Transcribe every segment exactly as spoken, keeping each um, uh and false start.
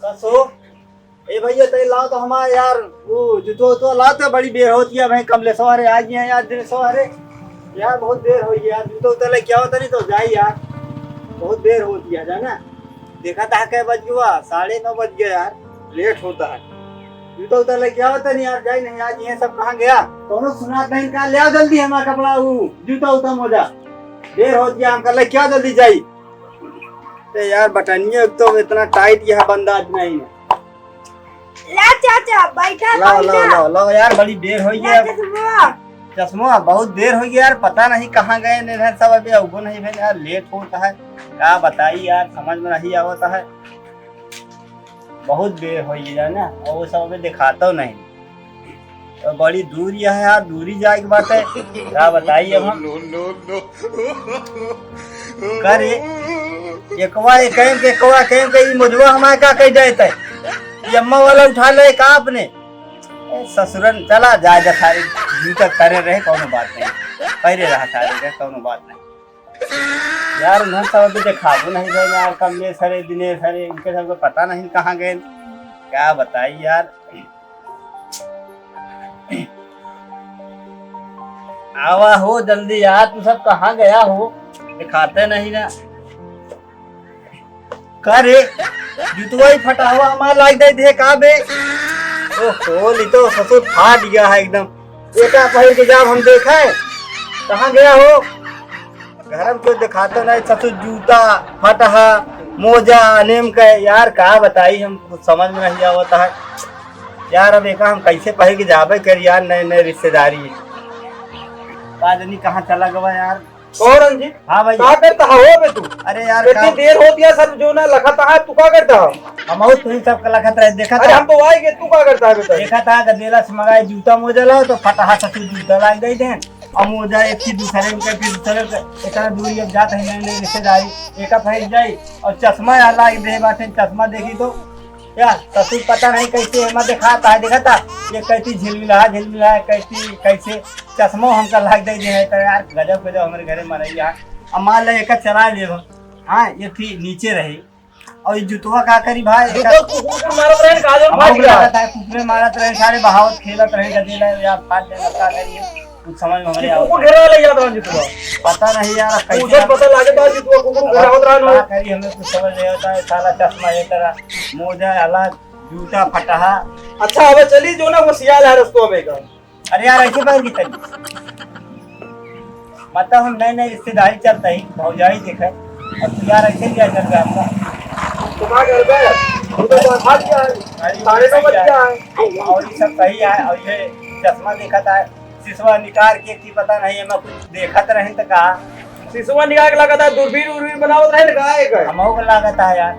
कसो, ए भैया, तै लाओ तो हमार यार, वो जूतो उतो लाओ तो, बड़ी बेर होत है भाई, कमलेसवा रे, आ गए हैं यार, दिनेसवा रे। यार, बहुत देर होइ गई यार, जूतो उतो लेके आओ तनी तो जाई यार, बहुत देर होत है, जाना। देखा था कै बज गया, साढ़े नौ बज गया यार, लेट होता है। जूतो उतो लेके आओ तनी यार, जाई नहीं आज, ये सब कहाँ गया? कौनो सुनात नहीं का, ले आओ जल्दी हमारा कपड़ा, वो जूता उता मोजा, देर होत गया हमका, लेके आओ जल्दी जाई। ए यार, बटनिया तो इतना टाइट यह बंदा आज नहीं है। ला चाचा, बैठा, लाओ, लाओ, बैठा। लाओ, लाओ यार, बड़ी देर हो गई ला यार। चश्मा। चश्मा, बहुत देर हो गई यार, पता नहीं कहाँ गए ने रहे सब, अभी अउबो नहीं भे यार, लेट होता है। का बताई यार, समझ में नहीं आवता है, बहुत देर हो गई है ना, और वो सब अभी दिखाता नहीं। तो बड़ी दूर यह है यार, दूरी जाए के बात है, का बताई अब हम। No, no, no। का रे, एकवा एक कैम के, एकवा कैम के, ई मोजवा हमारे का कह जाए तय? ई अम्मा वाला उठा ले का अपने? ए, ससुरन चला जा, जा सारे जूता करे रहे, कौनो बात नहीं, पैरे रहा सारे रहे, कौनो बात नहीं। यार, उन्हन सब अभी देखाबो नहीं गए यार, कमलेस हरे, दिनेश हरे, उनके सबके पता नहीं कहाँ गए। का बताई यार। आवा हो जल्दी यार, तू सब कहाँ गया हो, दिखाते नहीं ना। का रे, जुतवा ही फटावा हमार लाग दे दे का बे? ओहो, ली तो ससुर फाट गया है एकदम। एका पहिर के जाब हम देखे, कहाँ गया हो? घर में कोई दिखाते नहीं, ससुर जूता, फटहा, मोजा, नेम के, यार का बताई, हम कुछ समझ में नहीं आवता है। यार अब एका हम कैसे पहिर के जाबे कर यार, नए नए रिश्तेदारी। का जानी कहाँ चला गवा यार। और रंजीत, हाँ भाई। का करता है हो बे तू? अरे यार, इतनी का देर होती है, सब जो ना लखत है, तू का करता है? हम और तुही सब का लखत रहे, देखा अरे था। हम तो आए गए, तू का करता है बेटा? देखा था, गदेला से मंगाए जूता मोजा लाओ, तो फटाहा से तू जूता ला दे दे। और मोजा एक थी दूसरे में, फिर दूसरे में, इतना दूरी अब जात है, नई नई रिश्तेदारी, एक फेंक जाई। और चश्मा यार ला दे बाटे, चश्मा देखी तो यार, ससुर पता नहीं कैसे एमा देखाता है, देखा था? ये कैसी झिलमिला, झिलमिला, कैसी, कैसे चश्मो हमका लाग दे दे है, तो यार, गजब, गजब हमरे घरे मनई है। अब मान ले, एका चला ले हो। हाँ, ये थी नीचे रही। और ये जुतवा का करी भाई? जुतवा एका कुकुर मारत रहे, काजल हम फाट लोग गया। लगता है, कुकुरे मारत रहे, सारे बहावत खेलत रहे, गदेला यार, फाट देना का करिए। कुछ समझ में हमरे कुकुर आवत घेरा ले जात रहा जुतवा। पता नहीं यार, अब कैसे पूछत पता लागे बा जुतवा कुकुर अब घेरावत रहा का नो। करी, हमें कुछ समझ नहीं आता है। साला चश्मा ये तरह, मोजा अलग, जूता फटहा। अच्छा, अब चली जो ना, वो सियाल है रस्तो अब एक। अरे यार, ऐसे बाहर की तरी। मतलब हम नए नए रिश्तेदारी चलता ही, भौजाई देखे, अब तू यार ऐसे लिया चल रहा हमका। तो का करबे? तू तो बात हाथ क्या है? अरे, साढ़े नौ बज गया है। और ये सब सही है, और ये चश्मा देखा था, सिसवा निकाल के की पता नहीं, एमा कुछ देखत रहे तो कहा। सिसवा निकाल के लागत है, दूरबीन उरबीन बनावत रहे ना, का है, का है? हमहू को लागत है यार।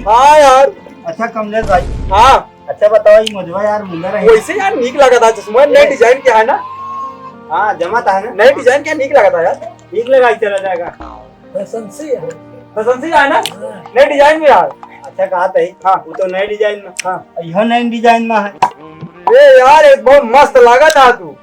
हाँ यार। अच्छा कमलेश भाई। हाँ। अच्छा बताओ, ये मोजवा यार मुंगा रहे। वैसे यार नीक लागत है चश्मा, नए ए। डिजाइन क्या है ना? हाँ, जमा था ना? नए डिजाइन क्या नीक लागत है यार? नीक लगा के चला जाएगा। फैंसी है। फैंसी है ना? हाँ। नए डिजाइन में यार। अच्छा कहा था ही। हाँ। वो तो नए डिजाइन में। हाँ। यह नए डिजाइन में है। ए यार, एक बहुत मस्त लागत है तू।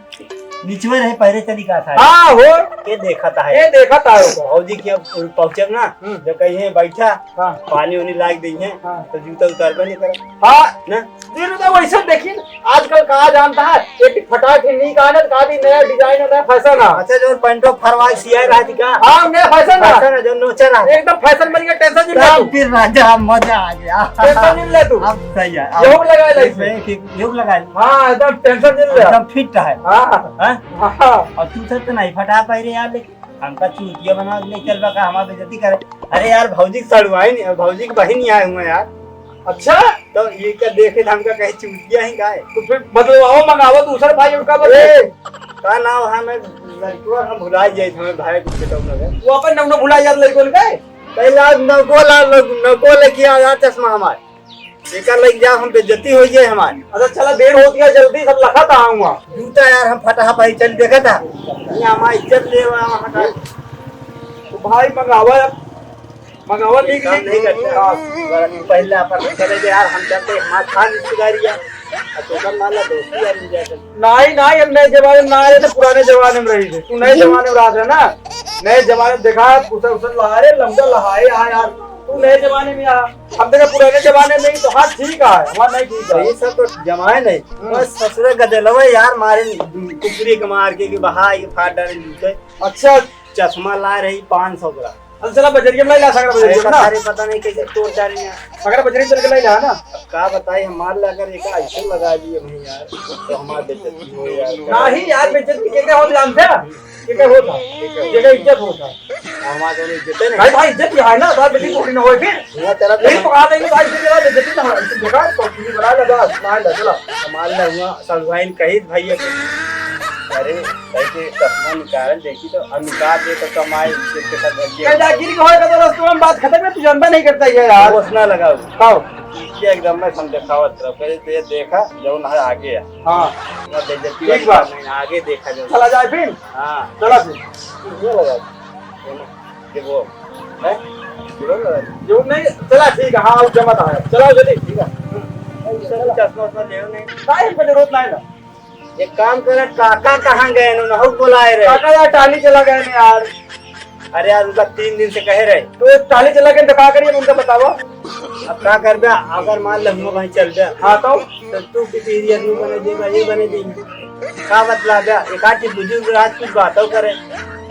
निचवे रहे पहले तरीका था। हाँ, हो। के देखा था है। के देखा था हो। भौजी की अब पहुँचब ना, हम्म। जब कहीं बैठा, हाँ। पानी उनी लाग देइहैं, हाँ। तो जूता उतारबे नहीं करे। हाँ। ना? फिर तो वैसे देखिए, आजकल का जानता है, एक फटाक ही नीक आनत, का भी नया डिजाइन, नया फैशन है। अच्छा, जो पैंटो फरवा के सियाए रहा थी का? हाँ, नया फैशन है। फैशन है, जो नोचे रहा। एकदम फैशन बन गया, टेंशन नहीं ले तब तू। फिर राजा, मजा आ गया। टेंशन नहीं ले तू। अब सही है। अब यहू लगा ले। इसमें एक, एक, यहू लगा ले। हाँ, एकदम टेंशन नहीं ले। एकदम फिट है। हाँ। हाँ? हाँ। और तू सब तो नहीं फटा पाई रे यार, लेकिन हमका चूतिया बना के ले चल बा का, हमार बेइज्जती करे। अरे यार, भौजी के सड़ुआइन, भौजी के बहिन ही आए हुए यार। अच्छा? तो ये क्या देखे था, हमका कहे चूतिया ही का है? तो फिर मतलब आओ, मंगावा दूसरा भाई उनका बस। ए, का नाम है, मैं लड़कुआ हम भुला जाए, हमें भाई कुछ बताओ ना। वो अपन नाम ना भुला जात लड़कुआ का है? पहले आज नौको ला, नौको लेके आ यार चश्मा हमारे। एकर लग जाओ, हम बेइज्जती हो जाए हमारी। अच्छा, चला, देर होती है, जल्दी सब लखा था आऊंगा। जूता यार, हम फटाहा पाई चल देखा था। ये हमारी इज्जत ले रहा है, हटा। तो भाई, मंगावा यार, मंगावा, लिख, काम लिख। नहीं करते। हाँ। पहले अपन चले गए यार, हम चलते हैं, हमारे खान रिश्तेदारी है। और तो कर मान ला दोस्ती यार, मिल जाए। नहीं, नहीं, हम नए जमाने में ना आए थे, पुराने जमाने में रही थे। तू नए जमाने में रहा था ना, नए जमाने में देखा, कुछ उसे ला रहे, लमका लहाए, हाँ यार, तू नए जमाने में आ। हम देखे पुराने जमाने में ही तो हाथ ठीक है, हमार नहीं ठीक है। ये सब तो जमाए नहीं। हम्म। बस ससुरे गदेलवे यार मारे कुकुरी के मार के, कि बहा के फाड़ डाले जूते। अच्छा। चश्मा लाए रही पाँच सौ ग्राम। अच्छा, चला बजरिया में लाई ला, सगरा बजरिया अरे में ना। पता नहीं कैसे तोड़ डाले हैं। सगरा बजरिया चल के लाई ला ना। अब का बताई, हम मार ला कर एक ऐसे लगा दिए भाई यार, तो हमार बेइज्जती हो यार। नहीं यार, बेइज्जती के क्या हो जानते हैं? ये क्या होता? ये क्या इज्जत होता? हमार तो इज्जत है नहीं। भाई, भाई, इज्जत ही है ना, बात बेटी थोड़ी ना होए फिर। हुआ तेरा यही तो कहा था कि भाई, इज्जत वाला बेइज्जती ना हो, इज्जत बेकार, तो तू बना लगा, ना लगा, चला। हमार ना हुआ, सलवाइन कही भैया को। अरे, भाई के चश्मा निकाल देखी तो, हम निकाल दे तो कमाए, इज्जत के साथ भैया। ए, जाकिर के होए का तो रस्तवा में बात खत्म है, तू जानबा नहीं करता ये यार। दोस्त ना लगाओ। खाओ। ये एकदम में हम देखावत रहो, पहले तो ये देखा, जौन है आगे है। हाँ। ना बेइज्जती ठीक वाली बात। बात नहीं, आगे देखा जाओ। चला जाए फिर? हाँ। चला फिर। ये लगा। ये वो, हैं? ये वो लगा। जो नहीं, चला ठीक है, हाँ, आओ, जमा था। चला जल्दी, ठीक है। चलो, चश्मा उश्मा ले आओ नहीं। काहे इनको जरूरत नहीं ना? एक काम करे, काका कहाँ गए? उन्होंने बहुत बुलाए रहे। काका यार, टाली चला गए ना यार। अरे यार, उनका तीन दिन से कहे रहे। तो टाली चला गए तो का करिए, उनका बतावा। अब का करबे, अगर मान ले हम भाई चल दे। हाँ तो? तो तू किसी एरिया में बने देगा, ये बने देंगे। का बतला बे, एक आध बुजुर्ग आज कुछ बातों करे।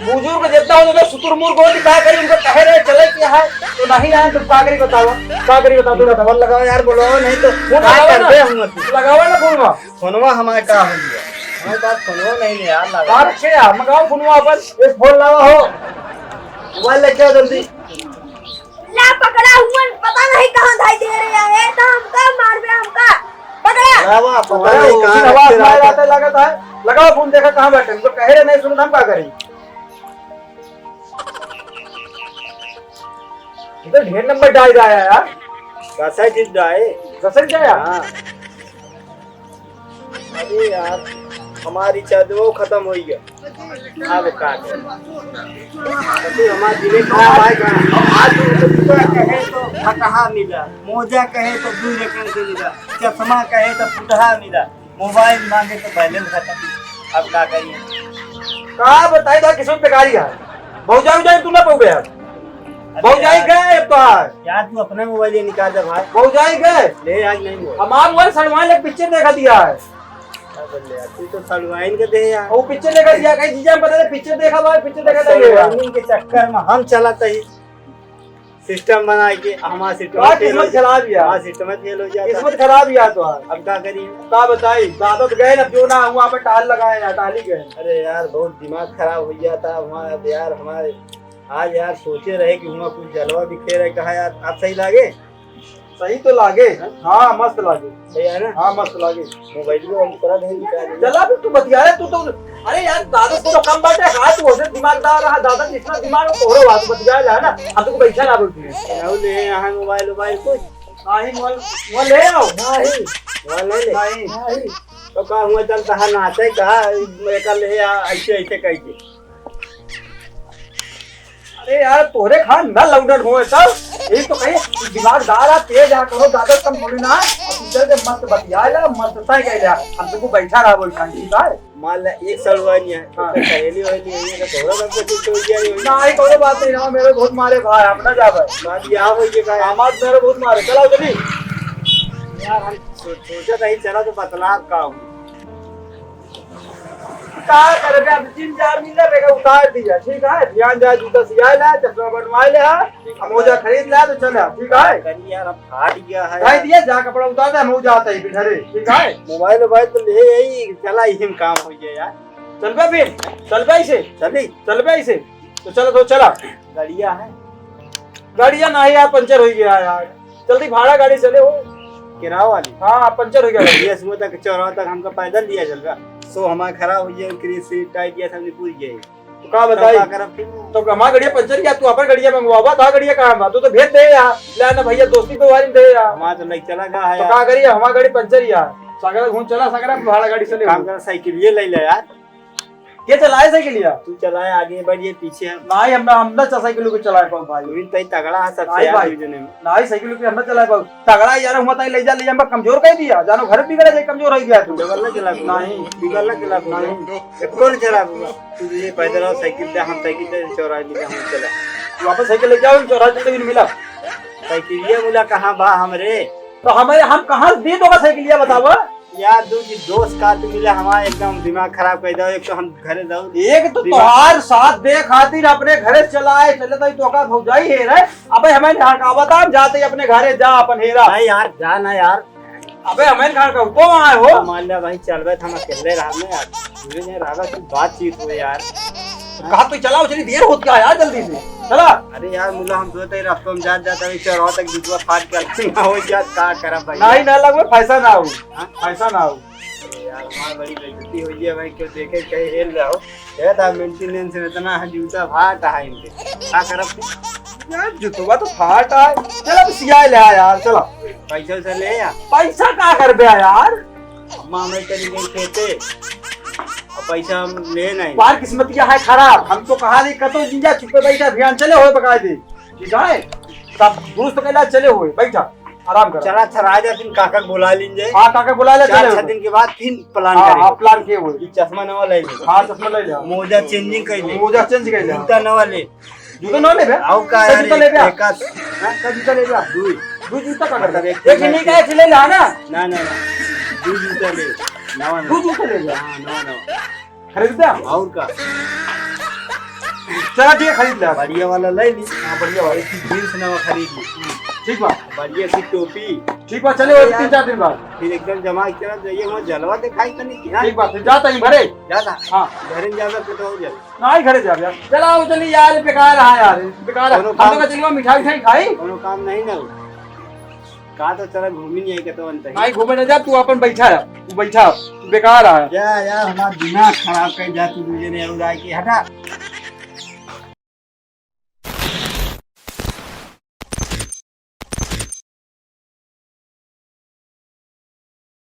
बुजुर्ग जितना हो तो सुतुरमुर्ग हो, का करी, उनको कहे रहे चले क्या है, तो नहीं आए, तो का करी बतावा, का करी बतावा, तू बतावा। फोन लगाओ यार, बोलो, नहीं तो फोन का लगावा ना। करबे हम तू? लगावा ना फोन में। फोनवा हमारे का हो गया? हमारे पास फोनवा नहीं है यार, लगा। का रखे यार, मंगाओ फोनवा अपन। एक फोन लावा हो। मोबाइल लेके आओ जल्दी। ला पकड़ा हुआ, पता नहीं कहाँ धाई दे रहे हैं, ये तो हमका मार दे हमका। पकड़ा। लावा, पता अरे, नहीं कहाँ उसी आवाज रखे में रहता आता है। लगता है। लगाओ फोन, देखा कहाँ बैठे, उनको कहे रहे नहीं सुनता, हम का करी? ये तो ढेर नंबर डाल जाया यार। दस ही चीज डाए। दस ही जाया? हाँ। अरे यार, हमारी चादरो खत्म हो गया। अब का करे? तो फिर हमारा दिमाग खराब है का? आज तो जूता कहे तो फटहा मिला, मोजा कहे तो दू रकम के मिला, चश्मा कहे तो फुटहा मिला, मोबाइल मांगे तो बैलेंस खत्म। अब का करिए? का बताई तो किस्मत बेकारी है। भौजाई उजाई तू ना पाओगे यार। अरे भौजाई यार। गए अब तो आज। यार, तू अपना मोबाइल ये निकाल दे भाई। भौजाई गए। ले, आज नहीं हुआ। हमार मोबाइल सड़वाइन एक पिक्चर देखा दिया है। क्या बोल रहे यार? तू तो सड़वाइन के दे यार। वो पिक्चर देखा दिया, कहीं जीजा हम बता दे, पिक्चर देखा भाई, पिक्चर देखा दिया। सड़वाइन के चक्कर में हम चला तही सिस्टम बना के, हमारा सिस्टम का फेल हो किस्मत जा-, खराब यार। हमारा सिस्टम फेल हो जाता। किस्मत खराब यार तो आज। अब का करी? का बताई, दादा तो गए ना, जो ना हुआ पे टाल लगाए यार, टाली गए। अरे यार, बहुत दिमाग खराब हो गया था हमारा यार, हमारे आज यार सोचे रहे कि हुआ कुछ जलवा बिखेर है, कहा यार, आप सही लागे? सही तो लागे। हाँ? हाँ, मस्त लागे। सही है ना? हाँ, मस्त लागे। मोबाइल में हम पूरा नहीं निकाल दिया। चला फिर तू बतिया रहे, तू तो, अरे यार, दादा से तो कम बात है, हाथ वो से दिमागदार रहा, दादा जितना दिमाग है, तोहरो हाथ बतिया रहा है ना, हम तुमको बैठा ना बोलती है। लाओ ले यहाँ मोबाइल, मोबाइल कुछ। नहीं, मोबाइल, मोबाइल ले आओ। नहीं। मोबाइल नहीं ले। नहीं। नहीं। तो का हुआ, चल कहा नाचे का, मैं कल ले आ, ऐसे, ऐसे कह के। अरे यार, तोहरे खान ना लौटन होए तब। यही तो कही, दिमागदार आ, तेज आ, करो दादा, कम थोड़ी ना। अब तू चल के मस्त बतिया जा, मस्त तय कह जा। हम तुमको बैठा रहा बोल खान, ठीक है? मान ले, एक साल हुआ नहीं है, हाँ। तो सहेली वहेली है, ये तो तोहरा सब कुछ हो गया, ये ना, ये कोनो बात नहीं ना, मेरे बहुत मारे भाई, हम ना जा भाई। बात ये हो गई भाई। हमार मेरे बहुत मारे, चलाओ जल्दी। यार, हम सो-, सोचा था, ही चला तो बतला का हूँ। का करबे, अब जिम जा मिले, बेटा उतार दिया, ठीक है? ध्यान जा, जूता सिया ला, चश्मा बनवा ले, हाँ? हम मोजा खरीद ला, तो चल, ठीक है? कहीं यार, हम फाट गया है भाई यार। दिया, जा कपड़ा उतार दे, हम जाते हैं फिर घरे, ठीक है? मोबाइल, मोबाइल तो ले आई, चला, यही में काम हो गया यार। चल बे फिर, चल बे इसे। चली? चल बे इसे। तो चलो, तो चला। गड़िया है? गड़िया नहीं यार, पंचर हो गया यार। जल्दी भाड़ा गाड़ी चले हो। किराया वाली? हाँ, पंचर हो गया गाड़ी। ये सुबह तक चौराहा तक हमका पैदल लिया चल रहा। सो हमारा खराब हो गया, क्रीज सीट टाइट, ये सब निकल गए। तो का बताई? तो का करब फिर? तो हमारा गड़िया पंचर किया, तू अपन गड़िया मंगवावा, तो गड़िया कहाँ बा? तू तो भेज दे यार। ले ना भैया, दोस्ती पे वाली दे यार। हमारा तो नहीं चला गया है तो यार। का करिए, हमारा गाड़ी पंचर ही यार। सागर घूम चला, सागर भाड़ा गाड़ी चले काम हो। कर, साइकिल ये ले ले यार। के चलाए साइकिलिया? तू चलाए, आगे बढ़िए, पीछे हम। नाई, हम ना, हम ना चा-, साइकिल को चलाए पाओ भाई। तू भी तई तगड़ा है सबसे नाई यार, भाई। दुई जने में। नाई, साइकिल पे हम ना चलाए पाओ। तगड़ा यार, हम ताई ले जा, ले जा, कमजोर कर दिया। जानो घर बिगड़ जाए, कमजोर हो गया तू। डबल ना चला दूंगा। नहीं। डबल ना चला दूंगा। नहीं। एक कौन चला दूंगा? तू ये पैदल आओ, साइकिल दे, हम साइकिल दे, चौराहे ले जा, हम चला। वापस साइकिल लेके आओ, चौराहे पे तो मिला। साइकिलिया मुला कहाँ बा हमरे? तो हमारे, हम कहाँ से दे दोगा साइकिलिया, बतावा? यार, दू जी दोस्त का तू मिला, हमारा एकदम दिमाग खराब कर दो। एक तो हम घरे जाऊ, एक तो दिमाग तोहार साथ दे खातिर अपने घरे चला आए, चले तो तोका भौजाई हेरे। अबे हमें घर का बता, हम जाते ही अपने घरे जा, अपन हेरा। नहीं यार, जा ना यार। अबे हमें घर का तो आए हो। मान लिया भाई, चलबे तो हम अकेले रहब ना यार, दूरे नहीं रहबे, कुछ बातचीत हो यार। कहा तो चला, चली देर होत का यार, जल्दी से चला। अरे यार मुला, हम सोचते ही रस्तों में जात जात अभी चौराहा तक जूतवा फाट के ना हो जात, का करब भाई? नहीं ना लगवे, पैसा ना हो। हाँ? पैसा ना हो। अरे यार, हमार बड़ी बेइज्जती हो गई है भाई, क्यों देखे कहीं हेल रहा हो। ये था मेंटेनेंस में इतना है, जूता फाट है इनके, का करब? यार, जूतवा तो फाट है। चल, अब सियाए ले आ यार, चला। पैसा वैसा ले आ। पैसा का करबे यार? अम्मा हमें चली गई खेते, और पैसा हम ले नहीं। बाहर किस्मतिया है खराब, हम तो कहा नहीं, कतो जिंजा चुप्पे बैठा, ध्यान चले होए बकाए दे, ठीक है? सब दुरुस्त कैला चले होए, बैठा, आराम कर। चला, अच्छा, राजा दिन काका के बुला लीन जाए। हाँ, काका बुला ले, चार चले छह होए। दिन के बाद फिर प्लान हाँ, करेंगे। हाँ, प्लान किए हुए। ये चश्मा नवा ले ले। हाँ, चश्मा ले ले। मोजा चेंजिंग कर ले। मोजा चेंज कर ले। जूता नवा ले। जूता ना लेबे? आओ का तो यार, जूता लेबे? एक आध, हाँ? का जूता लेबे? दुई। दुई जूता का मतलब करबे? एक एक ही नहीं का, एक ही ले ले, हाँ ना? ना, ना, ना। दुई जूता ले। नवा, नवा। दुई जूता ले ले। हाँ, नवा, नवा। खरीद दे? और का? चला ठीक है, खरीद ले। बढ़िया वाला ले ली। हाँ, बढ़िया वाला। एक जींस नवा खरीद ली। ठीक बा। बढ़िया सी टोपी। ठीक बा, चले, और यार। तीन चार दिन बाद। फिर एकदम जमा के चला जाइए, वहाँ जलवा दिखाई तनी कि हाँ। ठीक बा, फिर जाता ही घरे। जाता? हाँ। घरे जाता तो हो जाए। नहीं, घरे जा यार। चला, वो चली यार, बेकार है यार, बेकार है। कोनो हम तो काम का चलिए मिठाई उठाई खाई। कोनो काम नहीं ना हो। का तो चला घूमी नहीं आई के तो अंत है। नहीं घूमे ना जा, तू अपन बैठा है, तू बैठा, तू बेकार है। जा यार, हमारा दिमाग खराब कर जा तू, दूजे ने और आए के हटा।